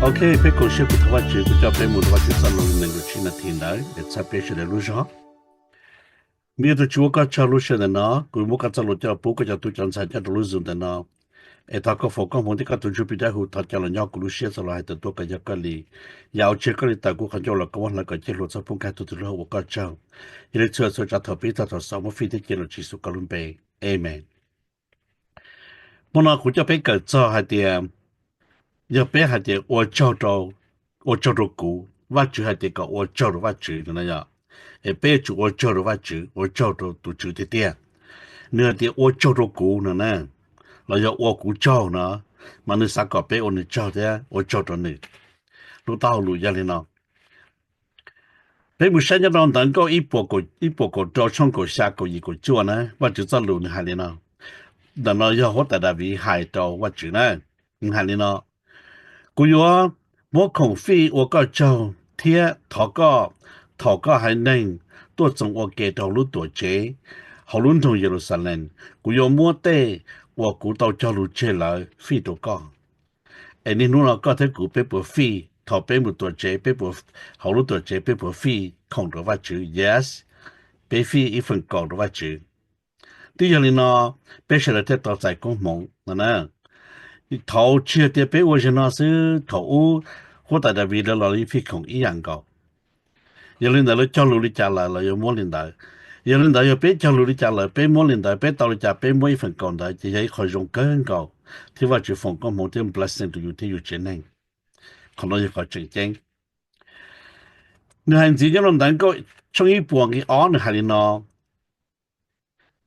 Ok, peb koom siab pub thov Vajtswv, kuv coj peb mus rau Vajtswv txoj lus nees nkaum tsib nas this ntawd es txhawb peb sawv daws lub zog. Me Tub Tswv, ua koj tsaug lub sij hawm ntawm no, kuv muab koj txoj lus coj pub koj cov tub cov ntxhais nyob rau lub zos ntawm no, es thov koj foom koob hmoov thiab koj tus Ntsuj Plig Dawb Huv thov coj los nyob kuv lub siab txog lawv hais tias tuaj kom yog koj li. Yam uas tsis yog koj li tawm kuv qhov ncauj los koj muab hlawv kom cig hluas txhob poob kag tug twg lub ua koj tsaug. Yog li txhua txhua tsav thaum pib txog thaum xaus muab fij thiab cia los Tswv Yexus koj lub npe. Amen. Hmo no kuv coj peb kawm txog hais tias, yog peb hais tias ua tsaug rau, ua tsaug rau kuv, Vajtswv hais tias kom ua tsaug rau Vajtswv no na yom, es peb yuav tsum ua tsaug rau Vajtswv, ua tsaug rau tus Tswv tiag tiag. Nws hais tias ua tsaug rau kuv no na, los yog ua kuv tsaug no, mas nws xav kom peb ua nws tsaug thiab ua tsaug rau nws. Lub taub hau lus yog li no. Peb mus saib nyob rau Ntawv Nkauj ib puas kaum rau tshooj kaum xya kaum yim kaum cuaj na, Vajtswv txoj lus nws hais li no. Ntawm no yog huab tais Daviv hais rau Vajtswv na, nws hais li no: Kuv yuav muab khoom fij ua koj tsaug thiab thov koj, thaum koj haiv neeg tuaj txoos ua ke rau hauv lub tuam tsev, hauv lub nroog Yeluxalees, kuv yuav muab tej uas kuv tau cog lus tseg lawm fij rau koj. Es niaj hnub no koj thiab kuv peb puas fij, thaum peb mus tuam tsev, peb puas, hauv lub tuam tsev peb puas fij khoom rau Vajtswv? Yes, peb fij ib feem kaum rau Vajtswv. Twb yog li no, peb sawv daws thiaj tau txais koob hmoov no na. Thaum tsis yog tias peb ua zaum no xwb, thaum ub huab tais Daviv lawv los yeej fij khoom ib yam nkaus. Yog li ntawd lawv cog lus li cas lawm lawv yuav muab li ntawd. Yog li ntawd yog peb cog lus li cas lawm peb muab li ntawd, peb tau li cas peb muab ib feem kaum ntawd, ces yog ib qho zoo kawg nkaus thiab Vajtswv foom koob hmoov thiab blessing rau yus thiab yus tsev neeg. Qhov no yog qhov tseem ceeb. Nws hais ntxiv nyob rau Ntawv Nkauj tshooj ib puas nqe ob nws hais li no: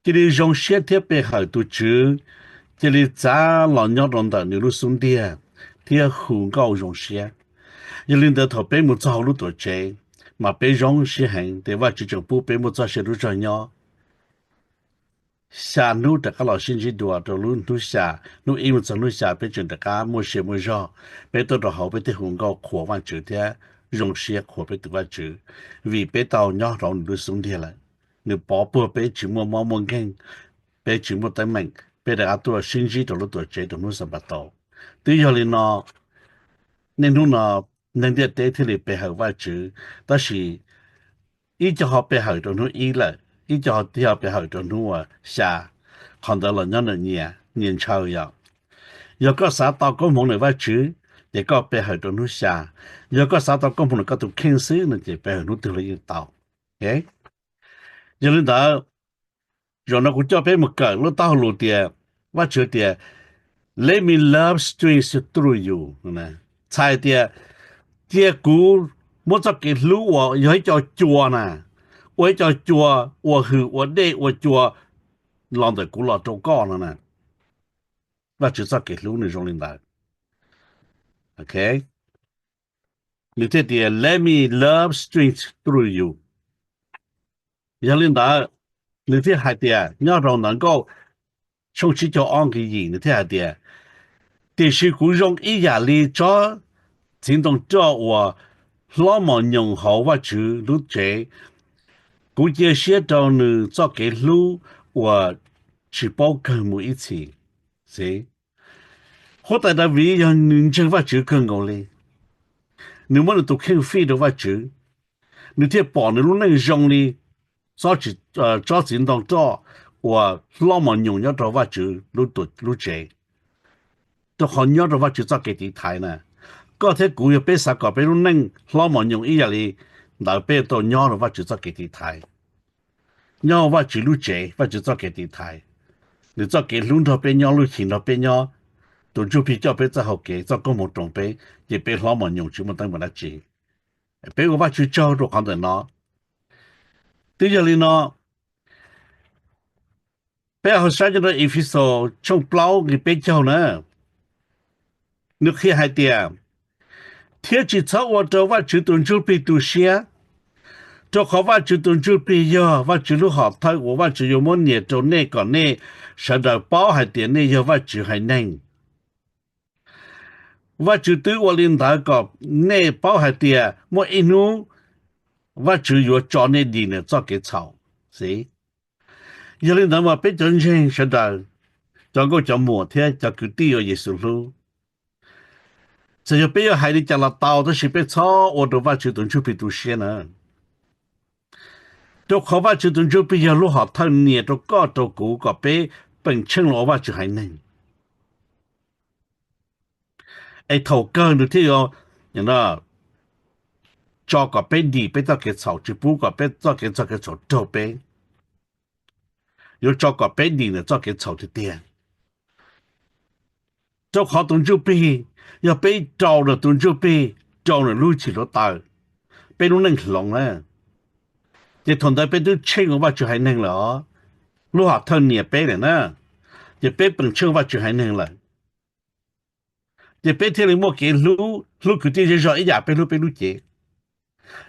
Cia li zoo siab thiab pe hawm tus Tswv, cia li txav los nyob rau ntawm nws lub xub ntiag thiab hu nkauj zoo siab. Yog li ntawd thaum peb mus txog hauv lub tuam tsev, mas peb zoo siab heev tias Vajtswv tseem pub peb muaj txoj sia lub zog nyob xya hnub rov qab los sib ntsib dua rau lub hnub xya, hnub ib mus txog hnub xya peb tseem rov qab muaj sia muaj zog, peb tuaj rau hauv peb thiaj hu nkauj qhuas Vajtswv thiab zoo siab qhuas peb tus Vajtswv, vim peb tau nyob rau nws lub xub ntiag lawm. Nws pov puag peb tsis muaj mob muaj nkeeg, peb tsis muaj teeb meem, peb rov qab tuaj sib ntsib rau lub tuam tsev rau hnub Xanpataus. Twb yog li no, niaj hnub no neeg ntiaj teb thiaj li pe hawm Vajtswv, tab sis ib co ho pe hawm rau hnub ib lawm, ib co ho pe hawm rau hnub uas xya, qhov ntawd los nyob nws nyias nyias ntshaw yom. Yog koj xav tau koob hmoov ntawm Vajtswv, ces koj pe hawm rau hnub xya. Yog koj xav tau koob hmoov ntawm koj tus kheej xwb no ces pe hawm hnub twg los yeej tau. Yog li ntawd, zaum no kuv coj peb mus kawm lub taub hau lus tias, Vajtswv tias, Let me love streams through you. Txhais tias, cia kuv muab txoj kev hlub uas yog ib co cua na, ua ib co cua, ua hws ua dej ua cua los ntawm kuv los rau koj no na. Vajtswv txoj kev hlub nws zoo li ntawd. Ok, nws thiaj tias, Let me love streams through you. Yog li ntawd, nws thiaj hais tias nyob rau Ntawv Nkauj tshooj tsib caug ob nqe yim nws thiaj hais tias, Tiam sis kuv zoo ib yam li tsob txiv ntoo roj uas hlob mos nyoos hauv Vajtswv lub tsev, kuv cia siab rau nws txoj kev hlub uas tsis paub kawg mus ib txhis. Huab tais Daviv yog nws ntseeg Vajtswv kawg nkaus li, nws muab nws tus kheej fij rau Vajtswv, nws thiaj pom nws lub neej zoo li tsob txiv ntoo roj uas hlob mos nyoos nyob rau Vajtswv lub tsev. Rau qhov nyob rau Vajtswv txoj kev tiv thaiv na, koj thiab kuv yog peb xav kom peb lub neej hlob mos nyoos ib yam li ntawd peb yuav tau nyob rau Vajtswv txoj kev tiv thaiv, nyob Vajtswv lub tsev, Vajtswv txoj kev tiv thaiv. Nws txoj kev hlub nrog peb nyob, lub hlis nrog peb nyob, tus Ntsuj Plig coj peb txoj hau kev, txoj koob hmoov roos peb, ces peb hlob mos nyoos tsis muaj teeb meem dab tsi. Peb ua Vajtswv tsaug rau qhov ntawm no. Twb yog li no, peb ho saib nyob rau Efexus tshooj plaub nqe peb caug na, nws qhia hais tias, Thiab tsis txhob ua rau Vajtswv tus Ntsuj Plig tu siab, rau qhov Vajtswv tus Ntsuj Plig yog Vajtswv lub hom thawj uas Vajtswv yuav muab nias rau nej kom nej sawv daws paub hais tias nej yog Vajtswv haiv neeg. Vajtswv twb ua li ntawd kom nej paub hais tias muaj ib hnub Vajtswv yuav tso nej dim ntawm txoj kev txhaum. Yog li ntawd mas peb cov ntseeg sawv daws, cov nkauj cov muam thiab cov kwv tij uas Yexus hlub, Txawm yog peb yuav hais li cas los tau, tab sis peb txhob ua rau Vajtswv tus Ntsuj Plig tu siab na. Rau qhov Vajtswv tus Ntsuj Plig yog lub hom thawj nias rau koj rau kuv kom peb peem tsheej los ua Vajtswv haiv neeg. Es thaum kawg nws thiaj yuav tso kom peb dim peb txoj kev txhaum, tsis pub kom peb txoj kev txog kev txhaum raug peb. Yuav tso kom peb dim ntawm txoj kev txhaum tiag tiag. Rau qhov tus Ntsuj Plig, yog peb rau ntawm tus Ntsuj Plig, rau ntawm lub hwj chim hluav taws, peb lub neej hloov na, ces thaum ntawd peb twb tsheej ua Vajtswv haiv neeg lawm os. Lub hom thawj nias peb lawm na, ces peb peem tsheej ua Vajtswv haiv neeg lawm. Ces peb thiaj li muaj kev hlub, hlub kwv tij zej zog ib yam peb hlub peb lub cev.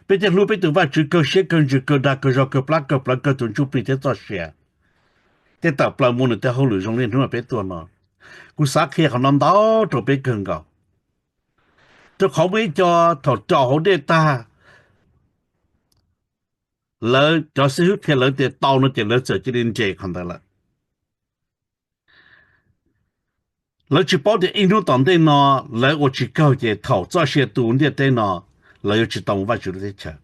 Peb thiaj hlub peb tus Vajtswv kawg siab kawg ntsws kawg dag kawg zog kawg plab kawg plawv kawg tus Ntsuj Plig thiab txoj sia, thiaj tawm plaws mus nws tej hauj lwm zoo li hnub no peb tuaj no. Kuv xav qhia qhov no ntau rau peb kawg nkaus. Rau qhov muaj ib co thaum rau hauv dej tag, lawv cov xib hwb qhia lawv tias tau no ces lawv txawm cia li nres qhov ntawd lawm. Lawv tsis paub tias ib hnub tom ntej no lawv ua tsis kawg ces thaum txoj sia tu ntiaj teb no, lawv yuav tsis tau mus Vajtswv lub teb chaws.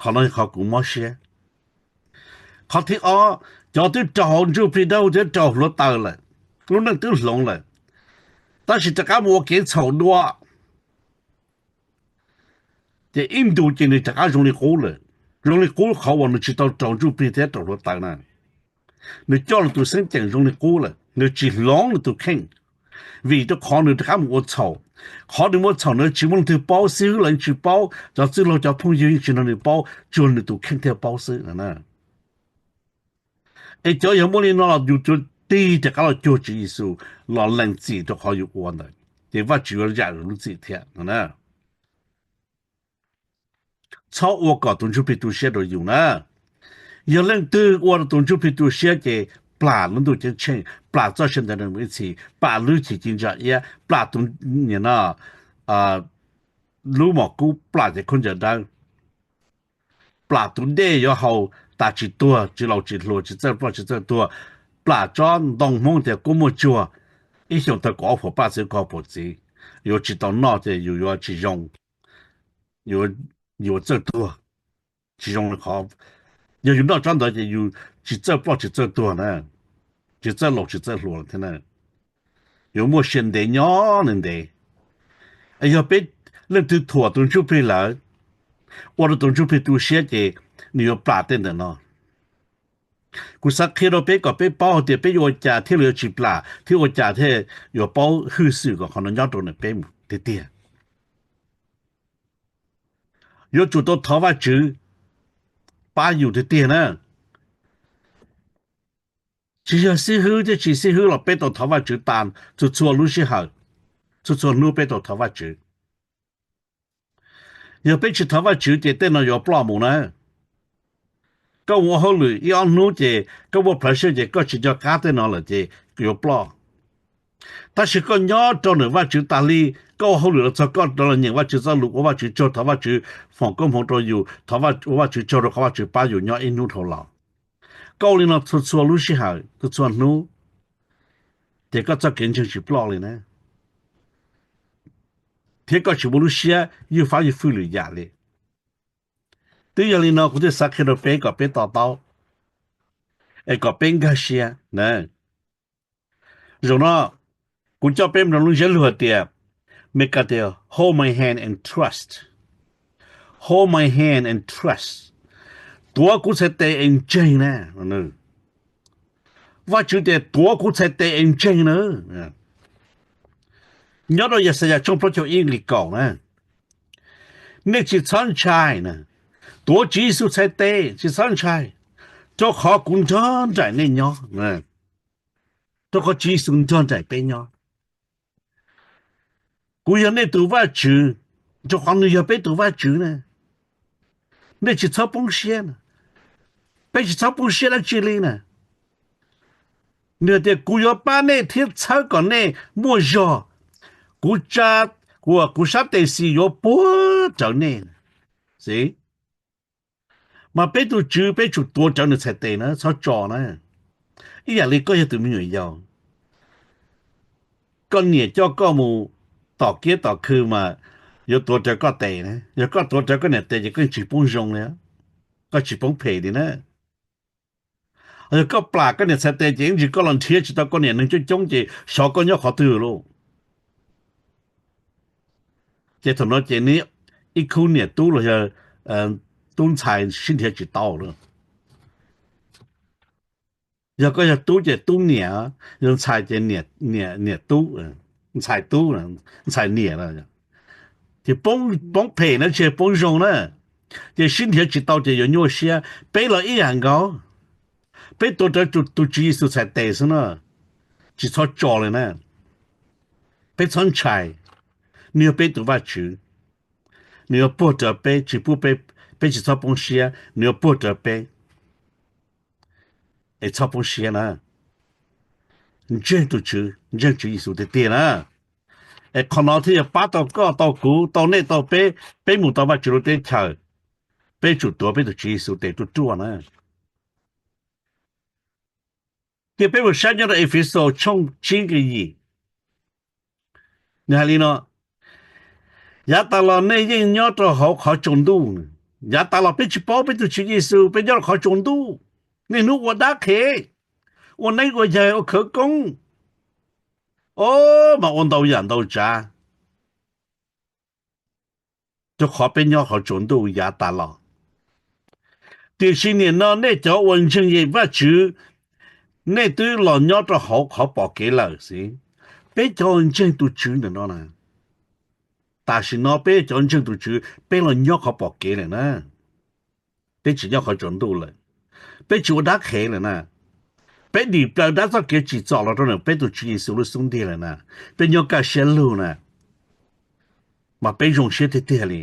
Qhov no yog qhov kuv mob siab. Qhov thib ob, cov twb raug Ntsuj Plig Dawb Huv thiab raug hluav taws lawm, lub neej twb hloov lawm, tab sis rov qab mus ua kev txhaum dua, ces ib ntus ces nws rov qab zoo li qub lawm. Zoo li qub qhov uas nws tsis tau raug Ntsuj Plig thiab raug hluav taws na. Nws coj nws tus xeeb ceem zoo li qub lawm, nws tsis hloov nws tus kheej, vim rau qhov nws rov qab mus ua txhaum. Qhov nws mus ua txhaum nws tsis muaj leej twg paub, xib hwb los yeej tsis paub, cov txwj laug cov phooj ywg yeej tsis nrog nws paub, tsuas nws tus kheej thiaj paub xwb. Es cov yog muaj li no los yus tig rov qab los cuag Tswv Yexus los lees txim rau qhov yus ua ntawd, ces Vajtswv yuav zam lub txim thiab no na. Txhob ua kom tus Ntsuj Plig tu siab rau yus na. Yog leej twg ua rau tus Ntsuj Plig tu siab ces plam lub ntuj ceeb tsheej, plam txoj sia ntev mus ib txhis, plam lub hwj chim ci ntsa iab, plam tus niam no lub mom kub, plam cev khaub ncaws dawb, plam tus dej yuav haus tas tsis tuag, tsis laus tsis hluas, tsis txawj ploj tsis txawj tuag, plam tsob ntoo Hmoob tias kuab muaj tsuag, ib xyoos tawg kaum ob puas paj txiv kaum puas txiv, yuav tsis tau noj ces yus yuav tsis zoo, yuav txawj tuag. Tsis zoo li qhov, yog yus noj tsob ntawd ces yus tsis txawj ploj tsis txawj tuag na, tsis txawj laus tsis txawj hluas thiab na, yuav muaj sia ntev nyob ntev. Yog peb leej twg thuam tus Ntsuj Plig lawm, ua rau tus Ntsuj Plig tu siab ces nws yuav plam tej ntawm no. Kuv xav qhia rau peb kom peb paub hais tias peb yuav ua cas thiaj li yuav tsis plam thiab ua cas thiaj yuav paub hwj xwm kom qhov no nyob rau ntawm peb mus tiag tiag. Yuav tsum tau thov Vajtswv pab yus tiag tiag na. Tsis yog xib hwb thiab tsis xib hwb los peb tau thov Vajtswv tas txhua txhua lub sij hawm, txhua txhua hnub peb tau thov Vajtswv. Yog peb tsis thov Vajtswv ces tej no yuav ploj mus na. Koj mus ua hauj lwm ib ob hnub ces koj muaj plawv siab ces koj tsis nco qab tej no lawm ces yuav ploj. Tab sis koj nyob rau ntawm Vajtswv tas li, koj ua hauj lwm los txog koj rov los nyeem Vajtswv txoj lus, ua Vajtswv tsaug, thov Vajtswv foom koob hmoov rau yus, ua Vajtswv tsaug rau qhov Vajtswv pab yus nyob ib hnub dhau los. Koj ua li no txhua txhua lub sij hawm, txhua txhua hnub, ces koj txoj kev ntseeg tsis ploj li na, thiab koj tsis muaj lub siab ywj fab ywj fwj lwm yam li. Twb yog li no kuv thiaj xav qhia rau peb kom peb to taub, es kom peb nkag siab na. Zaum no kuv coj peb mus rau lub ntsiab lus hais tias, Meskas tias hold my hand and trust, hold my hand and trust, tuav kuv txhais tes es ntseeg na. Vajtswv tias tuav kuv txhais tes es ntseeg na. Nyob rau Yaxayas tshooj plaub caug ib nqe kaum na, nej tsis txhob ntshai na, tuav Tswv Yexus txhais tes tsis txhob ntshai, rau qhov kuv nrog nraim nej nyob, rau qhov Tswv Yexus nrog nraim peb nyob. Kuv yog nej tus Vajtswv, rau qhov nws yog peb tus Vajtswv na. Nej tsis txhob poob siab na, peb tsis txhob poob siab dab tsi li na. Nws hais tias kuv yuav pab nej thiab txhawb kom nej muaj zog, kuv tsa, kuv, kuv sab tes xis yuav puag rawv nej. Xis, mas peb tus Tswv peb tsum tuav rawv nws txhais tes na, txhob tso na. Ib yam li koj yog tus me nyuam yaus, koj niam coj koj mus tom kiab tom khw mas yuav tuav rawv koj tes na. Yog koj tuav rawv koj niam tes ces koj tsis poob zoo li, koj tsis poob phem li na. Yog koj plam koj niam txhais tes ces ib ntsis koj los nrhiav tsis tau koj niam neeg coob coob ces xyov koj nyob qhov twg lauj. Ces thaum no ces neb ib khub niam tub los yog tub ntxhais sib nrhiav tsis tau lawm. Yog koj yog tub ces tub niam, yog ntxhais ces niam tub, ntxhais tub, ntxhais niam. Ces poob phem na tsis poob zoo na. Ces sib nrhiav tsis tau ces yuav nyuaj siab. Peb los ib yam nkaus, peb tuav rawv tus Tswv Yexus txhais tes xwb na, tsis txhob tso li na. Peb txhob ntshai, nws yog peb tus Vajtswv, nws yuav puag rawv peb, tsis pub peb, peb tsis txhob poob siab, nws yuav puag rawv peb. Es txhob poob siab na, ntseeg tus Tswv, ntseeg Tswv Yexus tiag tiag na. Es qhov no thiaj yuav pab tau koj tau kuv tau nej tau peb, peb mus tau Vajtswv lub teb chaws. Peb tsum tuav peb tus Tswv Yexus tes ruaj ruaj na. Ces peb mus saib nyob rau Efexus tshooj tsib nqe yim, nws hais li no: Yav tas los nej yeej nyob rau hauv qhov tsaus ntuj. Yav tas los peb tsis paub peb tus Tswv Yexus, peb nyob rau qhov tsaus ntuj. Niaj hnub ua dab qhev, ua neeb ua yaig, ua khawv koob, o, mas ua ntau yam ntau tsav, rau qhov peb nyob qhov tsaus ntuj yav tas los. Tiam sis nim no nej cov uas ntseeg Vajtswv, nej twb los nyob rau hauv qhov pom kev lawm xwb. Peb cov ntseeg tus Tswv ntawm no na, tam sim no peb cov ntseeg tus Tswv peb los nyob qhov pom kev lawm na. Peb tsis nyob qhov tsaus ntuj lawm, peb tsis ua dab qhev lawm na. Peb dim plaws dab txoj kev tsim txom los rau ntawm peb tus Tswv Yexus lub xub ntiag lawm na. Peb nyob kaj siab lug na, mas peb zoo siab tiag tiag li.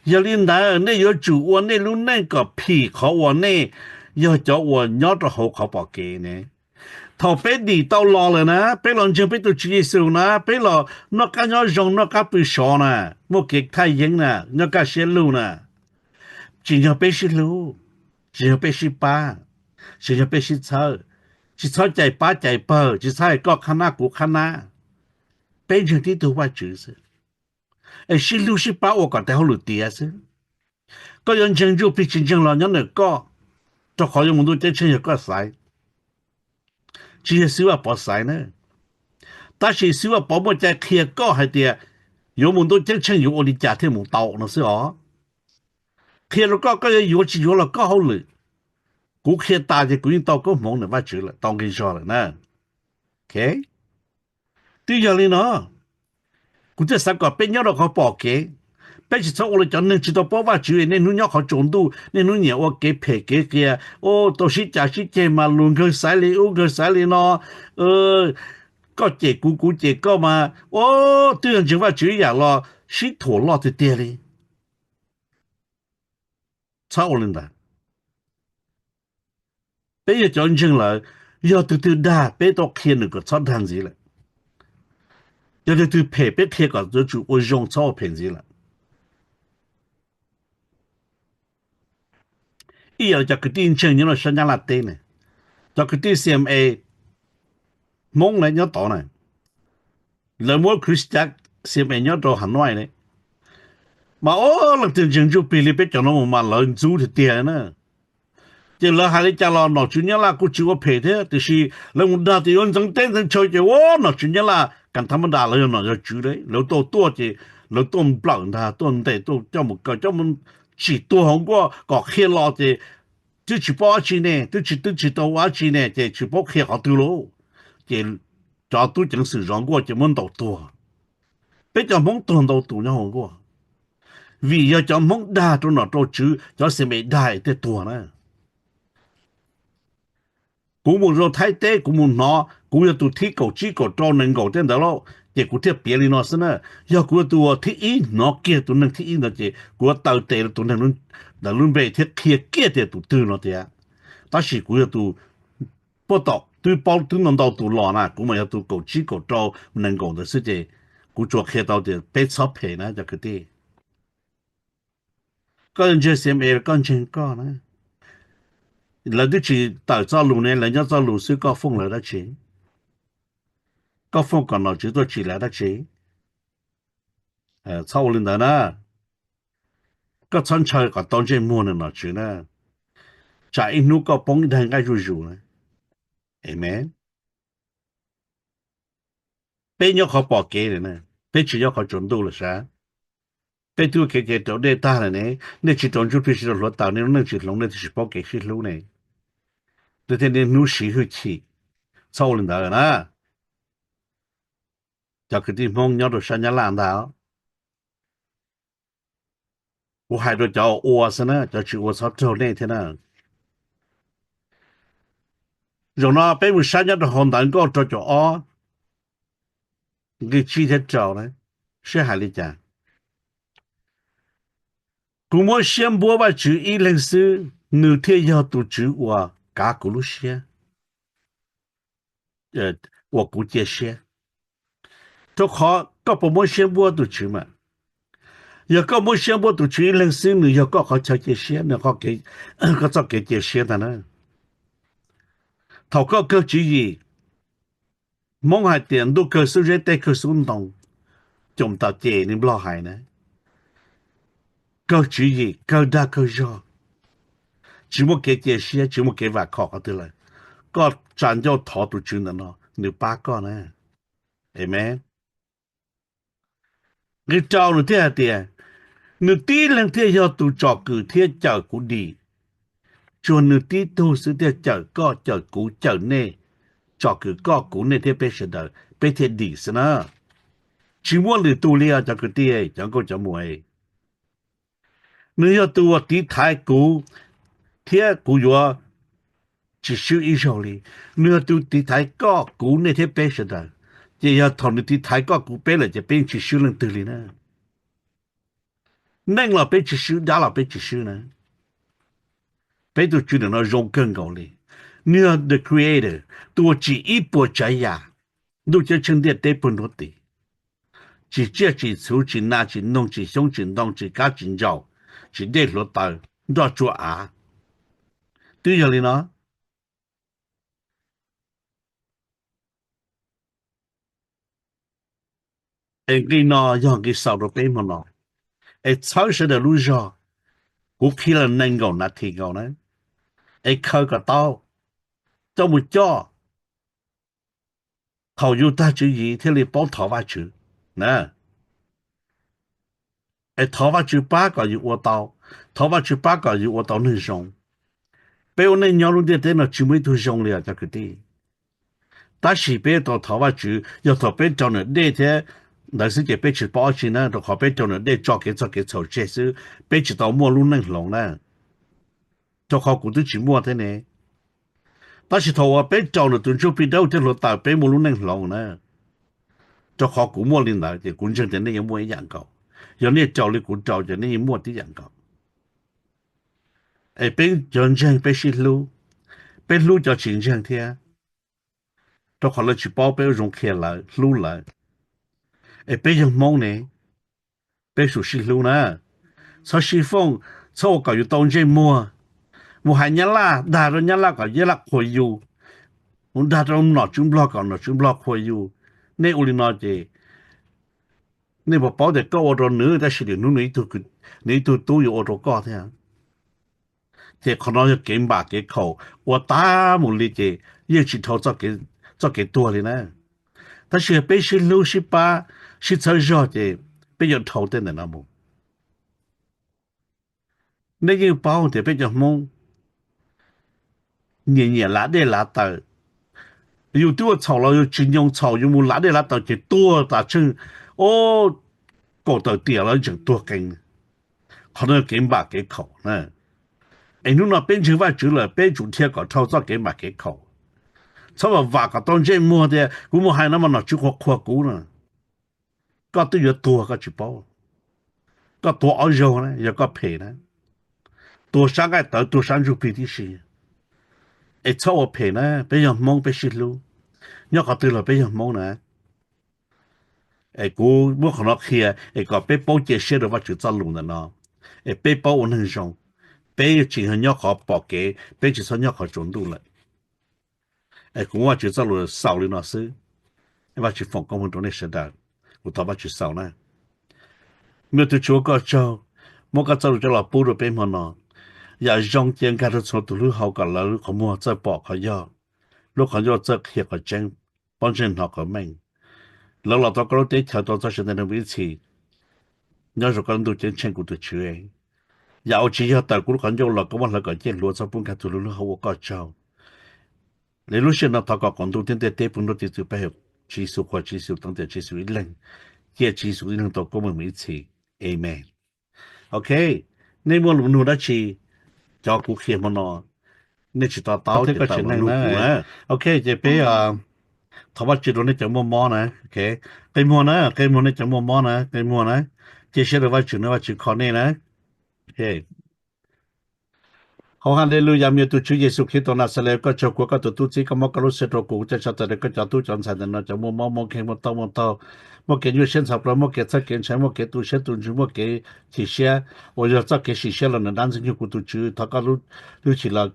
Yog li ntawd nej yuav tsum ua nej lub neej kom phim qhov uas nej yog cov uas nyob rau hauv qhov pom kev ne. Thaum peb dim tau los lawm na, peb los ntseeg peb tus Tswv Yexus na, peb los noj qab nyob zoo noj qab pw sov na, muaj kev thaj yeeb na, nyob kaj siab lug na, tsis yog peb sib hlub, tsis yog peb sib pab, tsis yog peb sib txhawb, tsis txhob cais pab cais pawg, tsis txhob hais koj qhab nab kuv qhab nab. Peb ntseeg tib tug Vajtswv xwb, es sib hlub sib pab ua kom tes hauj lwm tiav xwb. Koj yuav ntseeg ntsuj plig tsis ntseeg los nyob ntawm koj, rau qhov yuav mus ntuj ceeb tsheej yog koj xaiv, tsis yog Xib Vaj Pov xaiv na. Tab sis Xib Vaj Pov muaj cai qhia koj hais tias yuav mus ntuj ceeb tsheej yuav ua li cas thiaj mus tau no xwb os. Qhia rau koj, koj yuav yuav tsis yuav los koj hauj lwm. Kuv qhia tas ces kuv yeej tau koob hmoov ntawm Vajtswv lawm, tau nqi zog lawm na. Twb yog li no, kuv thiaj xav kom peb nyob rau qhov pom kev. Peb tsis txhob ua li cov neeg tsis tau paub Vajtswv, niaj hnub nyob qhov tsaus ntuj, niaj hnub nyiam ua kev phem kev qias, tau sib cav sib ceg mas luag nkawg xaiv li ub nkawg xaiv li no, koj cem kuv kuv cem koj mas, o, twb yog ntseeg Vajtswv ib yam los sib thuam loj tiag tiag li. Txhob ua li ntawd. Peb yog cov ntseeg lawm, yog tus twg dag peb tau qhia nws kom txhob dag ntxiv lawm. Yog tus twg phem peb qhia kom yuav tsum ua zoo txhob ua phem ntxiv lawm. Ib yam li cov kwv tij ntseeg nyob rau sab Nyab Laj teb na, cov kwv tij C M A Hmoob na nyob tod na, lawv muab khwv xyav C M A nyob rau Hà Nội ne, mas o, leej twg ntseeg ntsuj plig li peb cov no mus mas lawv ntxub tiag tiag na. Ces lawv hais li cas los nom tswv Nyab Laj kuj tsis ua phem thiab, tiam sis lawv mus dag tias yuav ntxeev teb ntxeev chaw ces ua nom tswv Nyab Laj kas thab mab das lawv yog nom yog tswv li, lawv tuaj tuaj ces lawv tuaj nplawm ntag, tuaj ntes tuaj coj mus kaw coj mus tsim tuag hauv nkuaj kom qhia los ces twb tsis paub dab tsi ne, twb tsis twb tsis tau ua dab tsi ne ces tsis paub qhia qhov twg lauj. Ces cov tub ceev xwm zov nkuaj ces muab ntaus tuag. Peb cov Hmoob tuag ntau tus nyob hauv nkuaj, vim yog cov Hmoob dag rau nom rau tswv, cov C M A dag es thiaj tuag na. Kuv mus rau Thaib teb kuv mus hnov kuv yog tus thib kaum tsib kaum rau nees nkaum tej ntawd lauj, ces kuv thiaj piav li no xwb na. Yog kuv yog tus thib ib hnov kiag tus neeg thib ib ntawd ces kuv yuav taw tes tus neeg ntawd lub npe thiab qhia kiag tias tus twg no tias, tab sis kuv yog tus puag tom twb paub twb ntau ntau tus los na, kuv mas yog tus kaum tsib kaum rau nees nkaum ntawd xwb ces kuv tsuas qhia tau tias peb txhob phem na cov kwv tij. Koj ntseeg C M A koj ntseeg koj na. Lawv twb tsis tawm txoj lus ne, lawv nyob txoj lus xwb, koj fooj lawv dab tsi? Koj fooj kom nom tswv tuaj tsim lawv dab tsi? Txhob ua li ntawd na. Koj txhob ntshaw kom tau ntsej muag nws nom tswv na, tsam ib hnub koj poob ib daig nqaij zuj zus na. Amen. Peb nyob qhov pom kev, peb tsis nyob qhov tsaus ntuj lawm sav. Peb twb ua kev cai raus dej tag lawm ne, nej tsis rau ntsuj plig tsis rau hluav taws, nej lub neej tsis hloov, nej twb tsis paub kev sib hlub ne. Nej thiaj niaj hnub siv hwj chim. Txhob ua li ntawd na. Cov kwv tij Hmoob nyob rau sab Nyab Laj ntag. Kuv hais rau cov ua xwb na, cov tsis ua txhob raug nej thiab na. Zaum no peb mus saib nyob rau hauv ntawv Nkauj rau caum ob, nqe tsib thiab rau na, seb hais li cas. Kuv muab siab npuab Vajtswv ib leeg xwb, nws thiaj yog tus Tswv uas kav kuv lub siab, uas kuv cia siab. Rau qhov koj puas muab siab npuab tus Tswv mas? Yog koj muab siab npuab tus Tswv ib leeg xwb, nws yog koj qhov chaw cia siab, nws koj txoj kev cia siab ntag na. Thaum koj kawg tswv yim, Hmoob hais tias ntuj kawg xub zeb, teb kawg xub ntoo, coom tau ces li Nplog hais na. Kawg tswv yim, kawg dag kawg zog, tsis muaj kev cia siab, tsis muaj kev vam khom qhov twg lawm, koj tsa ncauj thov tus Tswv ntawm no, nws pab koj na. Amen. Nqe rau nws thiaj hais tias, nws tib leeg thiaj yog tus tsom kwm thiab cawm kuv dim. Tsuas nws tib tug xwb thiaj cawm koj, cawm kuv, cawm nej, tsom kwm koj, kuv, nej thiab peb sawv daws, peb thiaj dim xwb na. Tsis muaj lwm tus li os cov kwv tij, cov nkauj cov muam. Nws yog tus uas tiv thaiv kuv thiab kuv yuav tsis swb ib zaug li. Nws yog tus tiv thaiv koj, kuv, nej thiab peb sawv daws. Ces yog thaum nws tiv thaiv koj, kuv, peb lawm ces peb yeej tsis swb leej twg li na. Neej los peb tsis swb, dab los peb tsis swb na. Peb tus Tswv ntawm no zoo kawg nkaus li. Nws yog the creator, tus uas tsim ib puas tsav yam, ntuj ceeb tsheej ntiaj teb puag nruab tis. Tsim tsiaj tsim txhu, tsim nas tsim noog, tsim xyoob tsim ntoo, tsim kab tsim ntsaum, tsim dej hluav taws, nroj tsuag av. Twb yog li no. Es nqe no yog nqe xaus rau peb hmo no. Es txhawb sawv daws lub zog, kuv qhia los nees nkaum nas this nkaus na. Es khaws kom tau, coj mus coj. Thaum yus tag tswv yim thiaj li paub thov Vajtswv na. Es thov Vajtswv pab kom yus ua tau, thov Vajtswv pab kom yus ua tau neeg zoo. Peb ua neej nyob lub ntiaj teb no tsis muaj ib tug zoo li os cov kwv tij. Tab sis peb tau thov Vajtswv, yog thaum peb raug nws dej thiab ntawd xwb ces peb tsis paub ob tsi na, rau qhov peb raug nws dej tso kev txog kev txhaum tseg xwb, peb tsis tau muaj lub neej hloov na. Rau qhov kuv twb tsis muaj thiab ne. Tab sis thaum uas peb raug nws tus ntsuj plig dawb thiab hluav taws peb muaj lub neej hloov na. Rau qhov kuv muaj li ntawd ces kuv ntseeg tias nej yeej muaj ib yam nkaus. Yog nej raug li kuv raug ces nej yeej muaj tib yam nkaus. Es peb cov ntseeg peb sib hlub, peb hlub cov tsis ntseeg thiab. Rau qhov lawv tsis paub peb ua zoo qhia lawv, hlub lawv. Es peb yog Hmoob ne, peb tsum sib hlub na. Txhob sib fooj, txhob ua kom yus tau ntsej muag. Mus hais Nyab Laj, dag rau Nyab Laj kom Nyab Laj qhuas yus. Mus dag rau nom tswv Nplog kom nom tswv Nplog qhuas yus. Nej ua li no ces nej puas paub tias koj ua rau nws tab sis lwm hnub nws ib tug tub yuav ua rau koj thiab. Ces qhov no yog kev npam kev khaum ua tag mus li ces yeej tsis dhau txoj kev tuag li na. Tab sis peb sib hlub sib pab, sib txhawb zog ces peb yuav dhau tej ntawm no mus. Nej yeej paub tias peb cov Hmoob nyiam nyiam lav dej lav taws. Yus twb ua txhaum los yus tsis nyoo txhaum, yus mus lav dej lav taws ces tuag tas tsheej, o, kaum tawm tiam los tseem tuag qees. Qhov no kev npam kev khaum na. Es hnub no peb ntseeg Vajtswv lawm peb tsum dhia kom dhau txoj kev npam kev khaum. Txhob vam vam kom tau ntsej muag tias kuv mus hais no mas nom tswv qhuas qhuas kuv no. Koj twb yuav tuag koj tsis paub. Koj tuag ob zaug na yog koj phem na. Tuag sab nqaij tawv tuag sab ntsuj plig tib si. Es txhob ua phem na, peb yog Hmoob peb sib hlub. Nyob qhov twg los peb yog Hmoob na. Es kuv muab qhov no qhia es kom peb paub cia siab rau Vajtswv txoj lus ntawm no, es peb paub ua neeg zoo. Peb tsis yog nyob qhov pom kev, peb tsis txhob nyob qhov tsaus ntuj lawm. Es kuv muab Vajtswv txoj lus xaus li no xwb. Vajtswv foom koob hmoov rau nej sawv daws. Kuv thov Vajtswv xaus na. Me tus Tswv ua koj tsaug, muab koj txoj lus coj los pub rau peb hmo no. Yam zoo cia nkag rau txhua tus lub hau kom lawv lub qhov muag txawj pom qhov yog, lub qhov ncauj txawj qhia qhov tseeb, pob ntseg hnov qhov meej. Lawv los tau koj lub teb chaws tau txoj sia ntev ntev mus ib txhis, nyob zoo koj lub ntuj ceeb tsheej kuv tus Tswv. Yam uas tsis yog tawm kuv lub qhov ncauj los koj muab hlawv kom ceeb hluav txhob pub nkag tug lub lub hau ua koj tsaug. Lawv lub sij hawm no thov kom qaum ntuj thiab ntiaj teb puv nruab tiv txwv peb hawm Tswv Yexus qhuas Tswv Yexus teev tiam Tswv Yexus ib leeg, cia Tswv Yexus ib leeg tau koob meej mus ib txhis. Amen. Ok, nej muaj lus nug dab tsi, cov kuv qhia hmo no nej tsis to taub thiab koj tsis leej na. Ok, ces peb thov Vajtswv rau nej cov muaj mob na. Qe muag na, qe muag nej cov muaj mob na, qe muag na. Cia siab rau Vajtswv na, Vajtswv kho nej na. Hau, hallelujah, me tus Tswv Yexus Khetos Naxales, koj tsaug kuv ua koj tus tub txib, koj muab koj lub sij hawm rau kuv, kuv coj tso tawm rau koj cov tub cov ntxhais ntawm no cov muaj mob muaj nkeeg muaj tauj muaj taug, muaj kev nyuaj siab ntxhov plawv, muaj kev txhawj kev ntshai, muaj kev tu siab tu ntsws, muaj kev chim siab uas yog txoj kev sim siab los ntawm dab ntxwg nyoog, kuv tus Tswv thov koj lub hwj chim los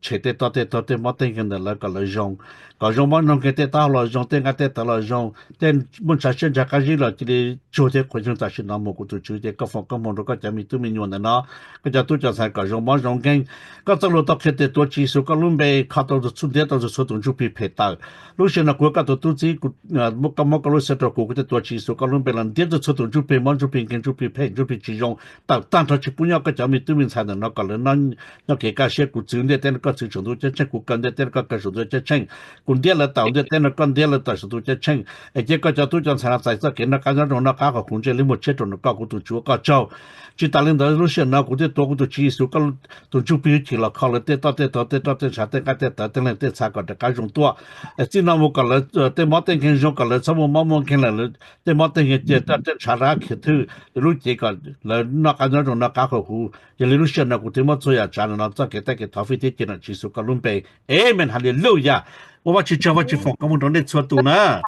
tshem tej toj tej taug tej mob tej nkeeg ntawm lawv kom lawv zoo, kom zoo mob zoo nkeeg, tej taub hau los zoo, tej nqaij tej tawv los zoo, tej muaj ntshav siab ntshav qab zib los cia li tsuag thiab qhuav yeeg tam sim no mus, kuv tus Tswv ces koj foom koob hmoov rau koj cov me tub me nyuam ntawm no, koj cov tub cov ntxhais kom zoo mob zoo nkeeg. Koj txoj lus tau qhia tias tuav Tswv Yexus koj lub npe kho tau txhua, ntiab tau txhua tus ntsuj plig phem tawm. Lub sij hawm no kuv ua koj tus tub txib, koj muab koj lub sij hawm rau kuv, kuv thiaj tuav Tswv Yexus koj lub npe los ntiab txhua tus ntsuj plig mob ntsuj plig nkeeg ntsuj plig phem ntsuj plig tsis zoo tawm tag nrho, tsis pub nyob koj cov me tub me ntxhais ntawm no, kom lawv nyob kev kaj siab. Kuv txwv ntiaj teb no koj txwv saum ntuj ceeb tsheej, kuv kaw ntiaj teb no koj kaw saum ntuj ceeb tsheej, kuv ntiab lawv tawm ntiaj teb no koj ntiab lawv tawm saum ntuj ceeb tsheej, es cia koj cov tub cov ntxhais no txais txoj kev noj qab nyob zoo, noj qab qhov qub, ntsej lij muag tshiab rau nws koj kuv tus Tswv ua koj tsaug. Tsis tas li ntawd, lub sij hawm no kuv thiaj tuav kuv tus Tswv Yexus koj tus ntsuj plig hwj chim los kho lawv tej toj tej taug, tej roj tej ntshav, tej nqaij tej tawv, tej leeg tej txha kom rov qab zoo tuaj. Txij no mus kom lawv tej mob tej nkeeg zoo, kom lawv txhob muaj mob muaj nkeeg lawm, tej mob tej nkeeg cia tej ntshav rov qab khiav thwj lub cev, kom lawv noj qab nyob zoo, noj qab qhov qub. Yog li lub sij hawm no kuv thiaj muab txhua yam tsav no txoj kev tej kev thov fij thiab cia nom Tswv Yexus koj lub npe. Amen, hallelujah. Ua Vajtswv tsaug, Vajtswv foom koob hmoov rau nej txhua tus na.